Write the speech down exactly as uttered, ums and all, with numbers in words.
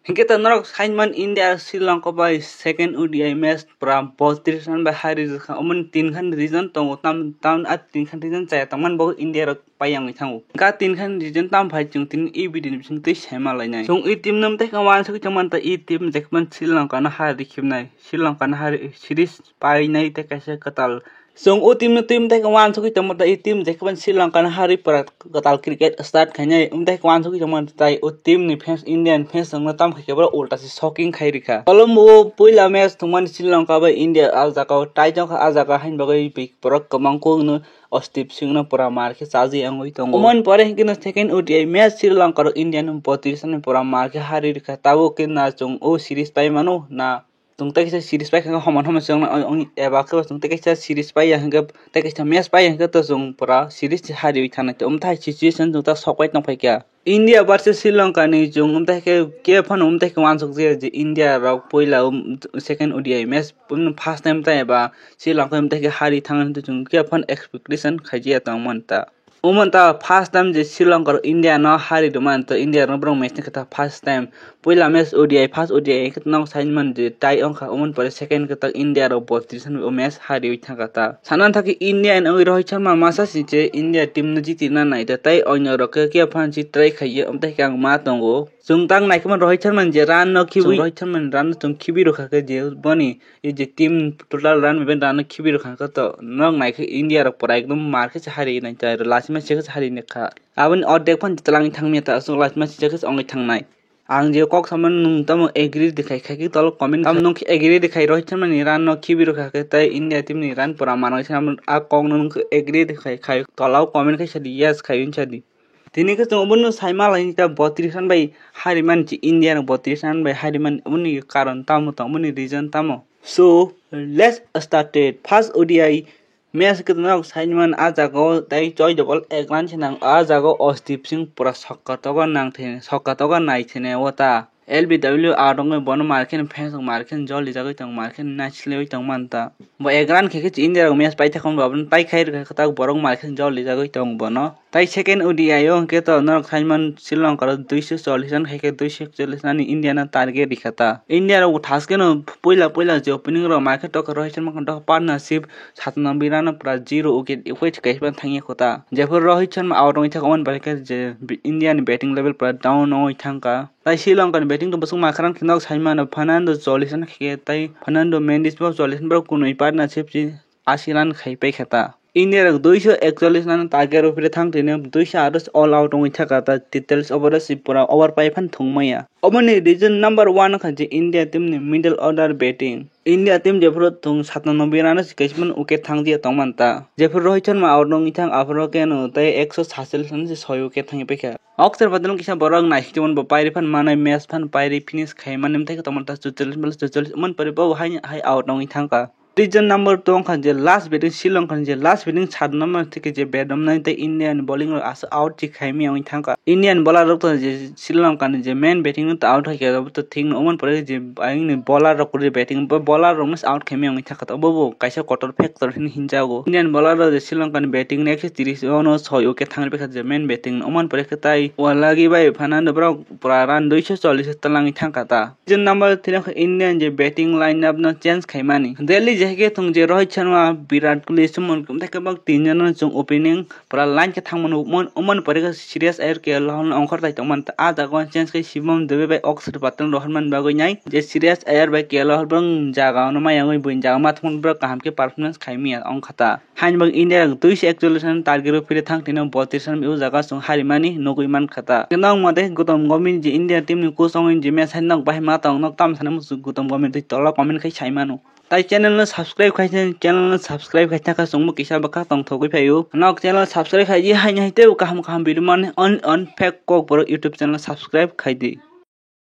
Hinkhe to norok saimani India Sri Lanka bai second O D I match pura botris run bai hari rwkha. Omoni tin khan reason tongo, tam, tam a tin khan reason chaya tongmani bo India rok pai yangwi thango. Ga tin khan reason tam phai chwng tini e video ni bising twi saima lainai. Chwng e team no tei khe wansugwi tongmani ta e team jekman Sri Lanka no hari khibnai. Sri Lanka no hari series painai tei kaisa kwtal. Chwng o team no team tei khe wansugwi tongmani ta e team jekman Sri Lanka no hari pura kwtal cricket start khainai. Um tei khe wansugwi tongmani tai o team ni fans, Indian fans rok no tam khai khe boro ulta se shocking khai rikha. Colombo o puila match thwngmani Sri Lanka bai India a jaga o tie tongkha, a jaga hain bagwi borok kwbang kuk no Arshdeep Singh no pura mar khe chaji wngwi tongo. Omoni pore hinkhe no second O D I match Sri Lanka rok India no botris run pura mar khe hari rikha. Tabuk khe na chwng o series pai mano na chwng tei kaisa series pai kha khe homan homan chwng eba khe chwng tei kaisa series pai ya hinkhe tei kaisa match pai ya hinkhe to chwng pura series se hari wi thana. Omthai situation chwng ta sok pai tong phai kha. India versus Sri Lanka ni chwng omthai khe khe phano omthai khe wansuk je, je India rok puila, um, second O D I match, um, first time ta eba Sri Lanka omthai khe hari thang hinwi chwng khe phano expectation khai ya tong man ta. Omo ta first time je Sri Lanka rok India no hari rwmani to India rok borok match ni khe ta first time. Puila match O D I, first O D I khe nok sai man je tie wngkha, omo pore second khe ta India rok botris run o match hari wi thangkha ta. Sana thangkhe India ni wngwi Rohit Sharma masa si je India team no jitina nai ta, tai onyo rok khe khe phan si try khaiye, omtai khe ang ma tongo. Chwng tang nai khe man Rohit Sharma ni je run no khibi, Rohit Sharma ni run no chwng khibi rwkha khe je boni e je team total run bai run no khibi rwkha khe to nok nai khe India rok pura ekdom mar khe se hari nai ta, lachima se khe se hari nai kha. Aboni ordek phan twlang thang mia ta, aswk lachima se khe se ongwi thang nai. Ang je kok samani nwng tamo agree de khai, khai khe tolo comment, tamo nwng khe agree de khai, Rohit Sharma ni run no khibi rwkha khe tai India team ni run pura manwi se, a kok no nwng khe agree de khai, khai tolao comment khai sadi, yes khai wng sadi. Tini khe chwng obono sai ma lai ta botris run bai hari mani chi India no botris run bai hari mani, oboni karon tamo tong, oboni reason tamo. So, let's start it. First O D I match khe norok sai man a jaga o tai choi double ek run se nang, a jaga o Arshdeep Singh pura sokka toga nang thene, sokka toga nai thene o ta. L B W out wngwi bono mar khe fans rok mar khe jol rijagwi tong, mar khe naislewi tong man ta. Bo ek run khe khe India rok match pai thakma bo abono tai khai rwkha kwtak borok mar khe jol rijagwi tong bono. Tai second O D I o hwnkhe to norok sai man Sri Lanka rok duiso chollish run khai khe duiso ekchollish run ni India no target rikha ta. India rok thaskeno puila puila je opening rok mar khe tokha Rohit Sharma khe tokha partnership satanoboi run o pura zero wicket, wicket kaisa thangya kho ta. Jephuru Rohit Sharma out wngwi thangkha, oboni bagwi khe je India ni batting level pura down wngwi thangkha. Tai Sri Lanka ni batting to bwswk ma khe run khe nok sai mano, Fernando chollish run khe tai Fernando Mendes bo chollish run, borok kunui partnership si ashi run khai pai kha ta. India rok duiso ekchollish run target o phire thang tini duiso aro all out wngwi thaka ta, tetallish over o si pura over pai phan thung maya. Oboni reason number one kha je India team ni middle order batting. India team jephuru thung satanoboi run o si kaisa phano wicket thang dia tong man ta. Jephuru Rohit Sharma out wngwi thang aphuru khe no tai ekso satchallish run o si soi wicket thang pai kha. Akshar Patel kisa borok naisik tongmani bo pairi phan manai, match phan pairi finish khai mani, mthai khe tongmani ta chutchallish bal chutchallish, umani pore bo hai, hai out wngwi thangkha. Reason number two wngkha je last batting Sri Lanka ni je last batting sat number thike je bat romnai tei India ni bowling rok aswk out si khai maya wngwi thangkha. Indian bowler rok to je Sri Lanka ni je main batting no to out hai khe abo to thik no, umani pore je ayang ni bowler rok kwrwi batting bo bowler rok no out khai maya wngwi thangkha, obo bo kaisa kotor factor hinwi hinjago. Indian bowler rok je Sri Lanka ni batting no ekso tris o no soi wicket thangwi paikha je main batting no, umani pore khe tai Ualagi bai Fernando borok pura run duiso chollish twlangwi thangkha ta. Reason number three khe Indian je batting line up no change khaimani. Delhi je khe thung je Rohit Sharma, Virat Kohli, Shubman Gill tei khe bak tin jona no chwng opening pura line khe thangmano, umon, umon pore khe Shreyas Iyer, K L Rahul no ongkhor tai tongmani ta. A jaga o change khe Shivam Dube bai Akshar Patel rohormani bagwi nai je Shreyas Iyer bai K L Rahul bwrwng jaga o no maya wngwi buini jaga o ma thangmani borok kaham khe performance khaimaya wngkha ta. Haini bagwi India rok duiso ekchollish run target o phire thang tino botris run o jaga chwng harimani nugwi mankha ta. Nokma tei Gautam Gambhir je India team ni coach wngwi je match hai nok bahai ma tong nok tam sanai muchung Gautam Gambhir tei tola comment khai sai mano. Tai channel no subscribe khai, channel no subscribe khai thangkha chwngbo kisa bwkha tongthogwi phaio. Nok channel subscribe khai di, haini hai teibo kaham kaham video mani on on fake kok borok YouTube channel subscribe khai di.